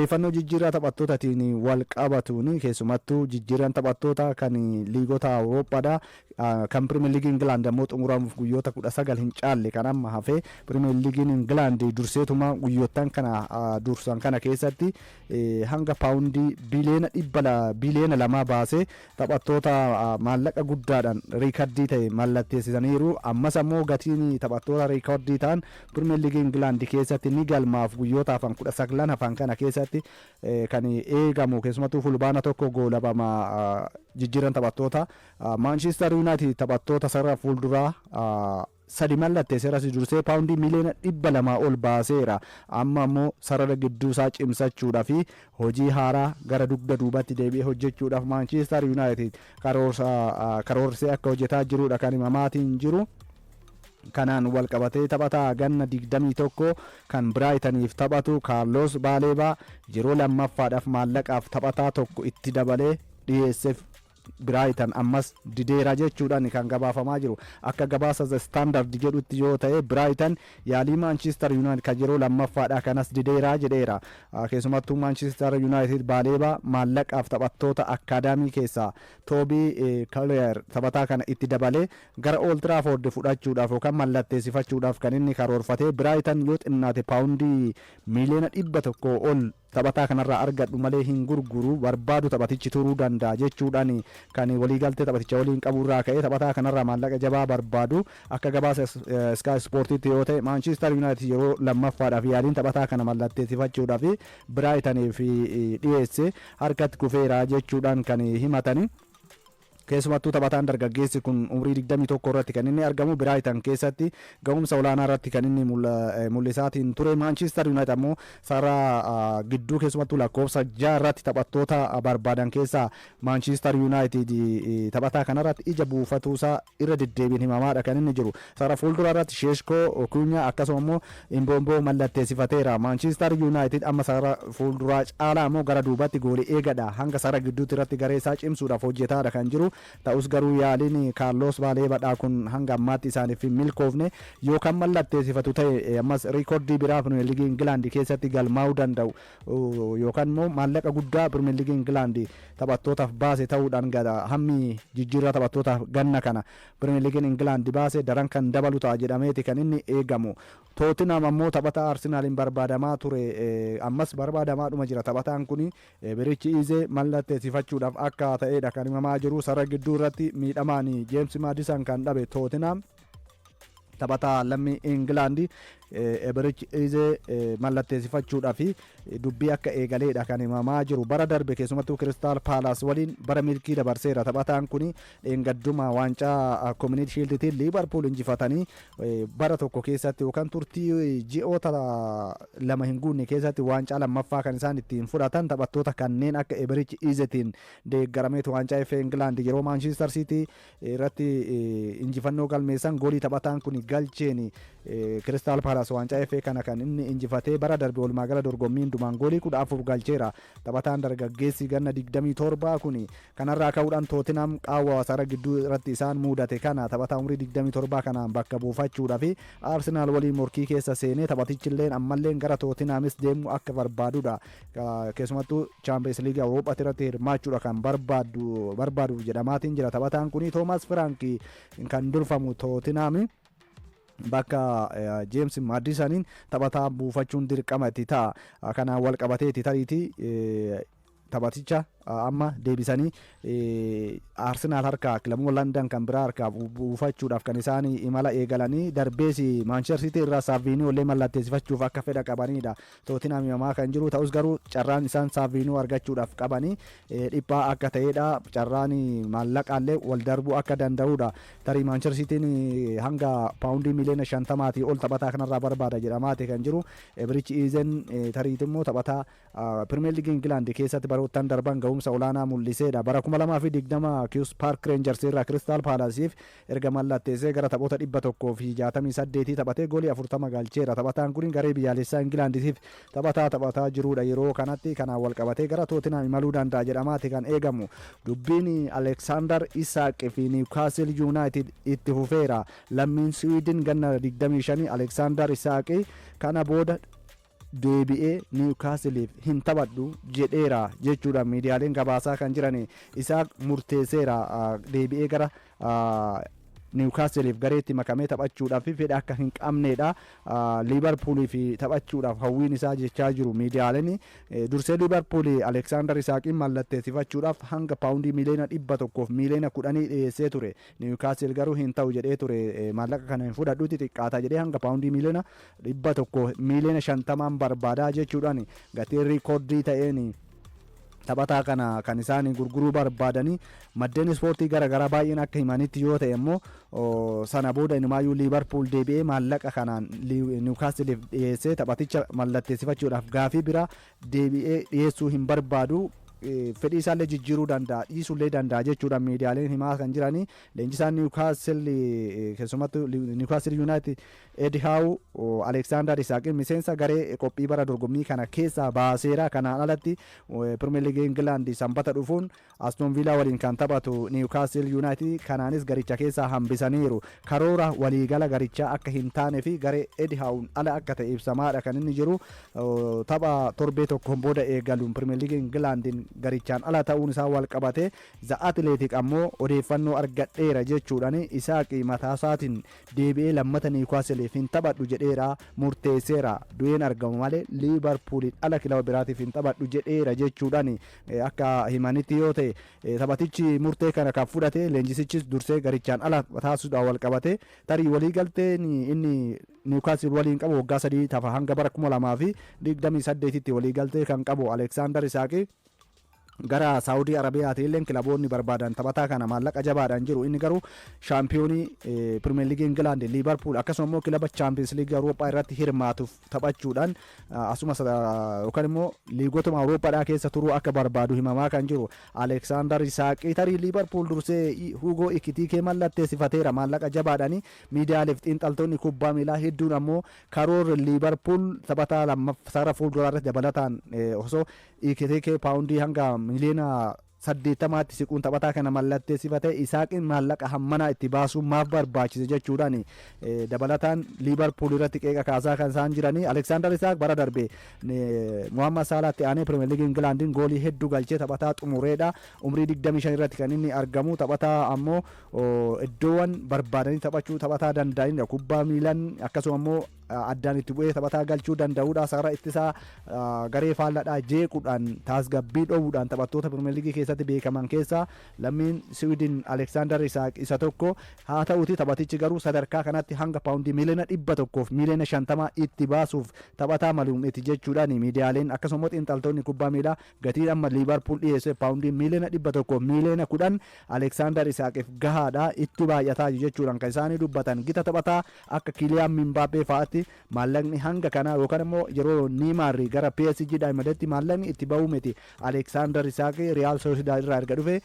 Odeeffannoo jijjiirraa taphattootaatiin wal qabatuun, keessumattuu jijjiirraan taphattoota kan liigota Awurooppaadha. Kan Pirimeer Liigii Ingilaand ammoo xumuramuuf guyyoota 19 hin caalle kan amma hafee. Pirimeer Liigiin Ingilaand durseetuma guyyoottan kana dursan kana keessatti hanga paawundii biliyoona 200 baasee taphattoota maallaqa guddaadhaan riikardii ta'e mallatteessisaniiru. Ammas ammoo gatiin taphattoota riikardii ta'an Pirimeer Liigii Ingilaand keessatti ni galmaaf guyyoota hafan 19 hafan kana keessatti kan eegamu. Keessumattuu Fulbaana 1 goolabama jijjiiran taphattoota. Maanchister Yuunaayitid taphattoota sarara fuulduraa sadi mallatteesseera. Dursee paawundii miliyoona 200 ol baaseera. Amma ammoo sarara gidduu isaa cimsachuudhaa fi hojii haaraa gara dugda duubatti deebi'ee hojjechuudhaaf Maanchister Yuunaayitid karoorsee akka hojjetaa jirudha kan himamaatiin jiru. Kanaan wal qabatee taphataa ganna 21 kan Biraayitaniif taphatu Kaarlos Baaleebaa yeroo lammaffaadhaaf maallaqaaf taphataa tokko itti dabalee dhiyeesseef, Biraayitan ammas dideera jechuudhaan kan gabaafamaa jiru. Akka gabaasa The Standard jedhutti yoo ta'e, Biraayitan yaalii Maanchister Yuunaayitid kan yeroo lammaffaadha kanas dideera jedheera. Keessumattuu Maanchister Yuunaayitid Baaleebaa maallaqaaf taphattoota akkaadaamii keessaa Toobii Kaliyer taphataa kana itti dabalee gara Old Trafford fudhachuudhaaf yookaan mallatteessifachuudhaaf kan inni karoorfate. Biraayitan yoo xinnaate paawundii miliyoona 100 ol taphataa kanarraa argadhu malee hin gurguru, barbaadu taphatichi turuu danda'a jechuudhaan kan waliigaltee taphaticha waliin qaburraa ka'ee taphataa kanarraa maallaqa jabaa barbaadu. Akka gabaasa Sky Sportiitti yoo ta'e, Maanchister Yuunaayitid yeroo lammaffaadhaaf yaaliin taphataa kana mallatteessifachuudhaaf Biraayitaniif dhiyeesse harkatti kufeera jechuudhaan kan himatani. Keessumattuu taphataan dargaggeessi kun umrii 21 irratti kan inni argamu, Biraayitan keessatti ga'umsa olaanaa irratti kan inni mul'isaatiin ture. Maanchister Yuunaayitid ammoo sarara gidduu, keessumattuu lakkoofsa 6 irratti taphattoota barbaadan keessaa Maanchister Yuunaayitid taphataa kanarratti ija buufatuusaa irra deddeebiin himamaadha kan inni jiru. Sarara fuuldura irratti Sheeshkoo, Kuunyaa akkasuma immoo Imboomboo mallatteessifateera. Maanchister Yuunaayitid amma sarara fuulduraa caalaa immoo gara duubatti goolii eegadha. Hanga sarara gidduutti irratti garee isaa cimsuudhaaf hojjetaadha kan jiru. Ta'us garuu yaaliin Kaarlos Baaleebadhaa kun hanga ammaatti isaaniif hin milkoofne. Yookaan mallatteessifatu ta'e, ammas riikordii biraa Pirimeer Liigii Ingilaandi keessatti galmaa'uu danda'u yookaan immoo maallaqa guddaa Pirimeer Liigii Ingilaandi taphattootaaf baase ta'uudhaan hammi jijjiirraa taphattootaaf ganna kana Pirimeer Liigiin Ingilaandi baase daran kan dabalu ta'a jedhameeti kan inni eegamu. Tootinam ammoo taphataa Arsenaaliin barbaadamaa ture, ammas barbaadamaadhuma jira, taphataan kun Birichi Iizee mallatteessifachuudhaaf akka ta'edha kan himamaa jiru. Sarara gidduu irratti miidhamaan Jeems Maadisan kan dhabe Tootinam taphataa lammii Ingilaandi Eberichi Iizee mallatteessifachuudhaaf dubbii akka eegaleedha kan himamaa jiru. Bara darbe keessumattuu Kiristaal Paalaas waliin bara milkii dabarseera. Taphataan kun dheengadduma waancaa Community Shielditiin Liivarpuul injifatanii bara tokko keessatti yookaan turtii ji'oota 2 hin guunne keessatti waancaa lammaffaa kan isaan ittiin fudhatan taphattoota kanneen akka Eberichi Iizetiin deeggarameetu. Waancaa FA Ingilaand yeroo Maanchister Siitii irratti injifannoo galmeessan goolii taphataan kun galcheen Kiristaal Paalaas waancaa FA kana kan inni injifatee. Bara darbe walumaa gala dorgommii hundumaan goolii 14 galcheera. Taphataan dargaggeessi ganna 27 kun kanarraa ka'uudhaan Tootinam qaawwa sarara gidduu irratti isaan mudate kana taphataa umrii 27 kanaan bakka buufachuudhaaf Arsenaal waliin morkii keessa seenee, taphatichilleen ammalleen gara Tootinaamis deemuu akka barbaadudha. Keessumattuu Chaampiyeens Liigii Awuroophaatti irratti hirmaachuudha kan barbaadu barbaaduuf jedhamaatiin jira. Taphataan kun Toomaas Firaank kan durfamu Tootinaami bakka Jeems Maadisaniin taphataa buufachuun dirqama itti ta'a. Kanaan wal qabateeti tariitii taphaticha amma deebisanii Arsenaal harkaa, kilabuma London kan biraa harkaa buufachuudhaaf kan isaan imala eegalanii. Darbees Maanchister Siitii irraa Saaviiniyoo illee mallatteessifachuuf akka fedha qabanidha Tootinam himamaa kan jiru. Ta'us garuu carraan isaan Saaviiniyoo argachuudhaaf qabanii dhiphaa akka ta'edha. Carraan maallaqaallee wal darbuu akka danda'udha. Tarii Maanchister Siitiin hanga paawundii miliyoona 50-tii ol taphataa kanarraa barbaada jedhamaati kan jiru. Ebirichi Iizen tariitii immoo taphataa Pirimeer Liigii Ingilaand keessatti baroottan darban ga'umsa olaanaa mul'iseedha. Bara 2020 Queens Park Rangers irraa Kiristaal Paalaasiif erga mallatteessee gara taphoota 168 taphatee goolii 40 galcheera. Taphataan kun garee biyyaalessaa Ingilaanditiif taphataa taphataa jirudha yeroo kanatti. Kanaan wal qabatee gara Tootinam imaluu danda'a jedhamaati kan eegamu. Dubbiin Aleksaandar Isaaq fi Niwukaasil Yuunaayitid itti fufeera. Lammiin Siwiidin ganna 25 Aleksaandar Isaaq kana booda Deebi'ee Niwukaasiliif hin taphadhu jedheera jechuudha miidiyaaleen gabaasaa kan jiran. Isaa murteesseera, deebi'ee gara Niwukaasiliif gareetti makamee taphachuudhaaf fedha akka hin qabneedha. Liibarpuuliif taphachuudhaaf hawwiin isaa jechaa jiru miidiyaaleen. Dursee Liibarpuul Aleksaandar Isaaqiin mallatteessifachuudhaaf hanga paawundii 110 miiliyoona dhiyeessee ture. Niwukaasil garuu hin ta'u jedhee ture, maallaqa kana hin fudhadhuuti, xiqqaata jedhee hanga paawundii 150 miiliyoona barbaadaa jechuudhaan gatii riikoordii ta'een taphataa kana kan isaan gurguruu barbaadanii. Maddeen ispoortii garaagaraa baay'een akka himanitti yoo ta'e immoo, sana booda inumaayyuu Liibarpuul deebi'ee maallaqa kanaan Niwukaasiliif dhiyeessee taphaticha mallatteessifachuudhaaf gaafii biraa deebi'ee dhiyeessuu hin barbaadu, fedhii isaallee jijjiiruu danda'a, dhiisuullee danda'a jechuudha miidiyaaleen himaa kan jiranii. Leenjisaan Niwukaasil, keessumattuu Niwukaasil Yuunaayitid, Edi Haawu Aleksaandar Isaaqiin miseensa garee qophii bara dorgommii kana keessaa baaseera. Kanaan alatti Pirimeer Liigii Ingilaand Sanbata dhufuun Aston Villaa waliin kan taphatu Niwukaasil Yuunaayitid kanaanis garicha keessaa hambisaniiru. Karoora waliigala garichaa akka hin taane fi garee Edi Haawun ala akka ta'e ibsamaadha kan inni jiru. Tapha torbee tokkoon booda eegaluun Pirimeer Liigii Ingilaandiin garichaan ala ta'uun isaa wal qabate, The Athletic ammoo odeeffannoo argadheera jechuudhaan Isaaqi mataasaatiin deebi'ee lammata Niwukaasiliif hin taphadhu jedheera, murteesseera, du'een argamu malee Liibarpuuliin ala kilaba biraatiif hin taphadhu jedheera jechuudhaan akka himanitti yoo ta'e, taphatichi murtee kana kan fudhate leenjisichis dursee garichaan ala taasisuudhaan wal qabate, tarii waliigalteen inni Niwukaasil waliin qabu waggaa 3 tafa, hanga bara 2028tti waliigaltee kan qabu Aleksaandar Isaaqii. Gara Saawudii Arabiyaati illee kilaboonni barbaadan taphataa kana maallaqa jabaadhaan jiru. Inni garuu shaampiyoonii Pirimeer Liigii Ingilaand Liibarpuul, akkasuma immoo kilaba Chaampiyoons Liigii Awurooppaa irratti hirmaatuuf taphachuudhaan asuma yookaan immoo liigotuma Awurooppaadhaa keessa turuu akka barbaadu himamaa kan jiru Aleksaandar Isaaqii. Tarii Liibarpuul dursee Hugoo Ikitiikee mallatteessifateera maallaqa jabaadhaani. Miidiyaaleef xiinxaltoonni kubbaa miilaa hedduun ammoo karoorri Liibarpuul taphataa lammaffaa fuulduraa irratti dabalataan osoo Ikitiikee paawundii hanga 80 miiliyoonatti siquun taphataa kana mallatteessifate, Isaaqiin maallaqa hammanaa itti baasuun maaf barbaachise jechuudhaan dabalataan Liibarpuul irratti qeeqa kaasaa kan isaan jiranii. Aleksaandar Isaaq bara darbe Muhammad Saalaatti aanee Pirimeer Liigii Ingilaandiin goolii hedduu galchee taphataa xumureedha. Umrii 25 irratti kan inni argamu, taphataa ammoo iddoowwan barbaadanii taphachuu taphataa danda'anidha. Kubbaa miilan akkasuma immoo addaan itti bu'ee taphataa galchuu danda'udha. Sarara ittisaa garee faalladhaa jeequudhaan, taasgabbii dhoowwuudhaan taphattoota Pirimeer Liigii keessatti beekaman keessaa lammiin Siwiidin Aleksaandar Isaaq isa tokko. Haa ta'uti taphatichi garuu sadarkaa kanatti hanga paawundii 150 miiliyoona itti baasuuf taphataa malu miti jechuudhaan miidiyaaleen akkasuma immoo xiinxaltoonni kubbaa miilaa gatiin amma Liibarpuul dhiyeesse paawundii 110 miiliyoona Aleksaandar Isaaqiif gahaadha, itti baay'ataa jechuudhaan kan isaanii dubbatan. Gita taphataa akka Kiiliyaan Mimbaappee fa'aatti maallaqni hanga kanaa yookaan immoo yeroo Niimaarri gara PSG dhaan imaletti maallaqni itti ba'uu miti. Aleksaandar Isaaqi Riyaal Soosidaad irraa erga dhufe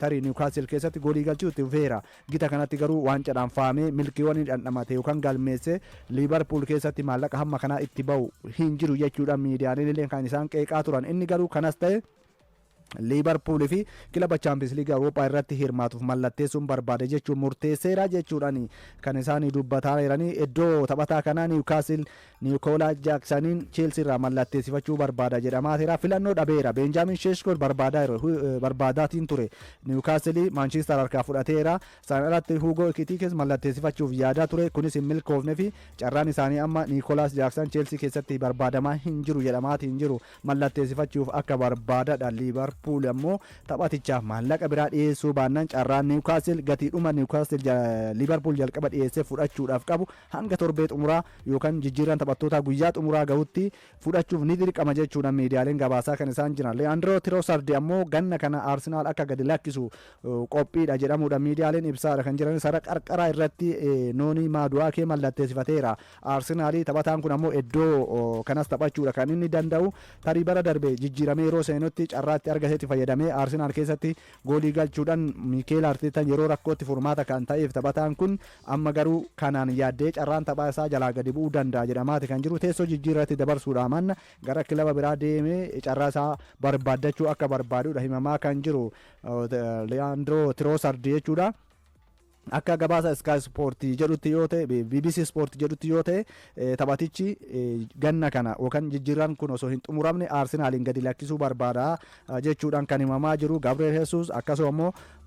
tarii Niwukaasil keessatti goolii galchuu itti fufeera. Gita kanatti garuu waancadhaan faamee milkiiwwan dhandhamate yookaan galmeesse Liibarpuul keessatti maallaqa hamma kanaa itti ba'u hin jiru jechuudhaan miidiyaaleen illee kan isaan qeeqaa turan. Inni garuu kanas ta'e Liibarpuul fi kilaba Chaampiyoons Liigii Awurooppaa irratti hirmaatuuf mallatteessuun barbaade jechuun murteesseera jechuudhaan kan isaan dubbataa jiranii. Iddoo taphataa kanaa Niwukaasil Niikoolaa Jaaksaniin Cheelsii irraa mallatteessifachuu barbaada jedhamaa jira. Filannoo dhabeera. Beenjaamin Sheeshkoo barbaadaatiin ture. Niwukaasil Maanchiistar harkaa fudhateera. Isaan alatti Huugoo Ekitiikees mallatteessifachuuf yaadaa ture. Kunis hin milkoofne fi carraan isaanii amma Niikoolaas Jaaksan Cheelsii keessatti barbaadamaa hin jiru jedhamaatiin jiru mallatteessifachuuf akka barbaadadha. Liibarpuul ammoo taphatichaaf maallaqa biraa dhiyeessuu baannaan carraan Niwukaasil gatiidhuma Niwukaasil Liibarpuul jalqaba dhiyeessee fudhachuudhaaf qabu hanga torbee xumuraa yookaan jijjiirraan taphattootaa guyyaa xumuraa gahutti fudhachuuf ni dirqama jechuudha miidiyaaleen gabaasaa kan isaan jiran. Leandro Trossard ammoo ganna kana Arsenaal akka gadi lakkisu qophiidha jedhamuudha miidiyaaleen ibsaadha kan jiran. Sara qarqaraa irratti Noonii Maaduwaakee mallatteessifateera. Arsenaalii taphataan kun ammoo iddoo kanas taphachuudha kan inni danda'u. Tarii bara darbe jijjiiramee yeroo seenutti carraatti argatetti fayyadamee Arsenaal keessatti goolii galchuudhaan Miikeel Arteetaan yeroo rakkootti furmaata kan ta'eef taphataan kun amma garuu kanaan yaaddee carraan taphaa isaa jalaa gadi bu'uu danda'a jedhamaati kan jiru. Teessoo jijjiirratti dabarsuudha manna gara kilaba biraa deemee carraa isaa barbaaddachuu akka barbaadudha himamaa kan jiru Leandro Trossard jechuudha. Akka gabaasa Sky Sport jedhutti yoo ta'e, BBC Sport jedhutti yoo ta'e, taphatichi ganna kana yookaan jijjiirraan kun osoo hin xumuramne Arsenaaliin gadi lakkisuu barbaada jechuudhaan kan himamaa jiru. Gabriel Jesus akkasuma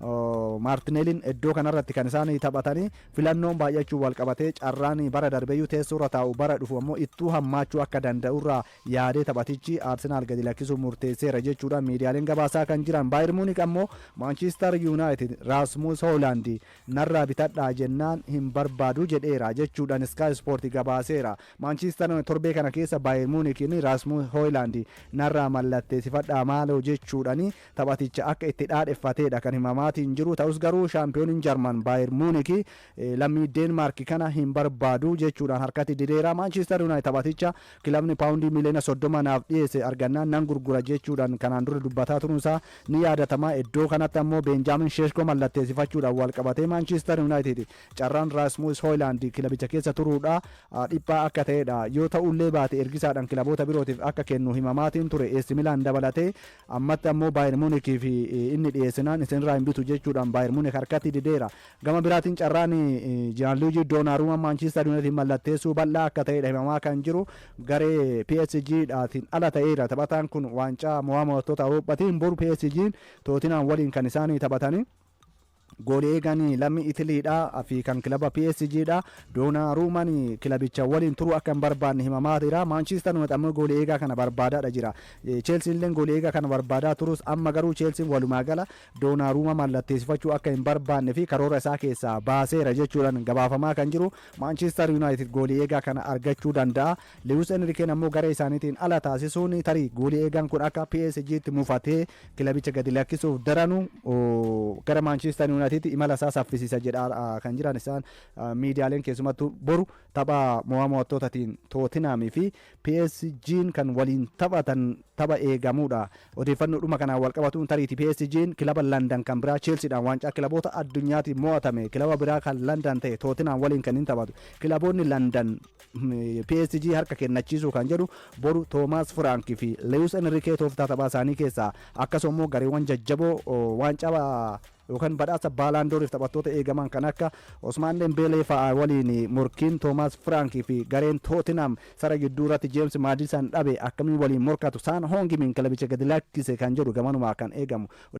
immoo Maartineeliin iddoo kanarratti kan isaan taphatanii filannoon baay'achuu wal qabatee, carraan bara darbeeyyuu teessoorra taa'u bara dhufu ammoo ittuu hammaachuu akka danda'urraa yaadee taphatichi Arsenaal gadi lakkisuu murteesseera jechuudhaan miidiyaaleen gabaasaa kan jiran. Bayern Munich ammoo Manchester United Rasmus Hojlund narraa bitadhaa jennaan hin barbaadu jedheera jechuudhaan Sky Sport gabaaseera. Manchester torbee kana keessa Bayern Munichiin Rasmus Hojlund narraa mallatteessifadhaa maaloo jechuudhaan taphaticha akka itti dhaadheffateedha kan himamaatiin jiru. Ta'us garuu shaampiyooniin Jarman Bayern Munich lammii Deenmaark kana hin barbaadu jechuudhaan harkatti dideera. Manchester United taphaticha kilabni paawundii miliyoona 30 naaf dhiyeesse argannaan nan gurgura jechuudhaan kanaan dura dubbataa turuunsaa ni yaadatama. Iddoo kanatti ammoo Benjamin Sesko mallatteessifachuudhaan wal qabatee Manchester United carraan Rasmus Hojlund kilabicha keessa turuudha dhiphaa akka ta'edha. Yoo ta'ullee baate ergisaadhaan kilaboota birootiif akka kennu himamaatiin ture, AC Milan dabalatee. Ammatti ammoo Bayern Munich fi inni dhiyeessinaan isinirraa hin bitu jechuudhaan Bayern Munich harkatti dideera. Gama biraatiin carraan Gianluigi Donnarumma Manchester United mallatteessuu bal'aa akka ta'edha himamaa kan jiru. Garee PSG dhaatiin ala ta'eera taphataan kun waancaa mo'aa mo'attoota Awurooppaatiin. Boru PSG Tottenham waliin kan isaan taphatanii. Goolii eegan lammii Itiliidha fi kan kilaba PSG dha. Donnarummaan kilabicha waliin turuu akka hin barbaanne himamaa jira. Manchester United ammoo goolii eegaa kana barbaadaadha jira. Chelsea illee goolii eegaa kana barbaadaa turus, amma garuu Chelsea walumaa gala Donnarummaa mallatteessifachuu akka hin barbaanne fi karoora isaa keessaa baaseera jechuudhaan gabaafamaa kan jiru. Manchester United goolii eegaa kana argachuu danda'a. Luis Enriqueen ammoo garee isaaniitiin ala taasisuun tarii goolii eegaan kun akka PSG tti mufatee kilabicha gadi lakkisuuf daranu gara Manchester United imala isaa saffisiisa jedhaa kan jiran isaan miidiyaaleen. Keessumattuu boru tapha mo'aa mo'attootatiin Tottenham fi PSG'n kan waliin taphatan tapha eegamudha. Odeeffannoo dhuma kanaan wal qabatuun tariiti PSG'n kilaba London kan biraa Chelseadhaan waancaa kilaboota addunyaatiin mo'atame, kilaba biraa kan London ta'e Tottenham waliin kan hin taphatu. Kilaboonni London PSG harka kennachiisuu kan jedhu boru Thomas Frank fi Luis Enrique tooftaa taphaa isaanii keessaa, akkasuma immoo gareewwan jajjaboo waancaa yookaan badhaasa Ballon d'Oriif taphattoota eegaman kan akka Osmaan Dembeelee fa'aa waliin morkiin Toomaas Firaank fi gareen Tootinam sara gidduu irratti Jeems Maadisan dhabe akkamiin waliin morkatu, Saan Hoongimiin kilabicha gadi lakkise kan jedhu gamanumaa kan eegamu.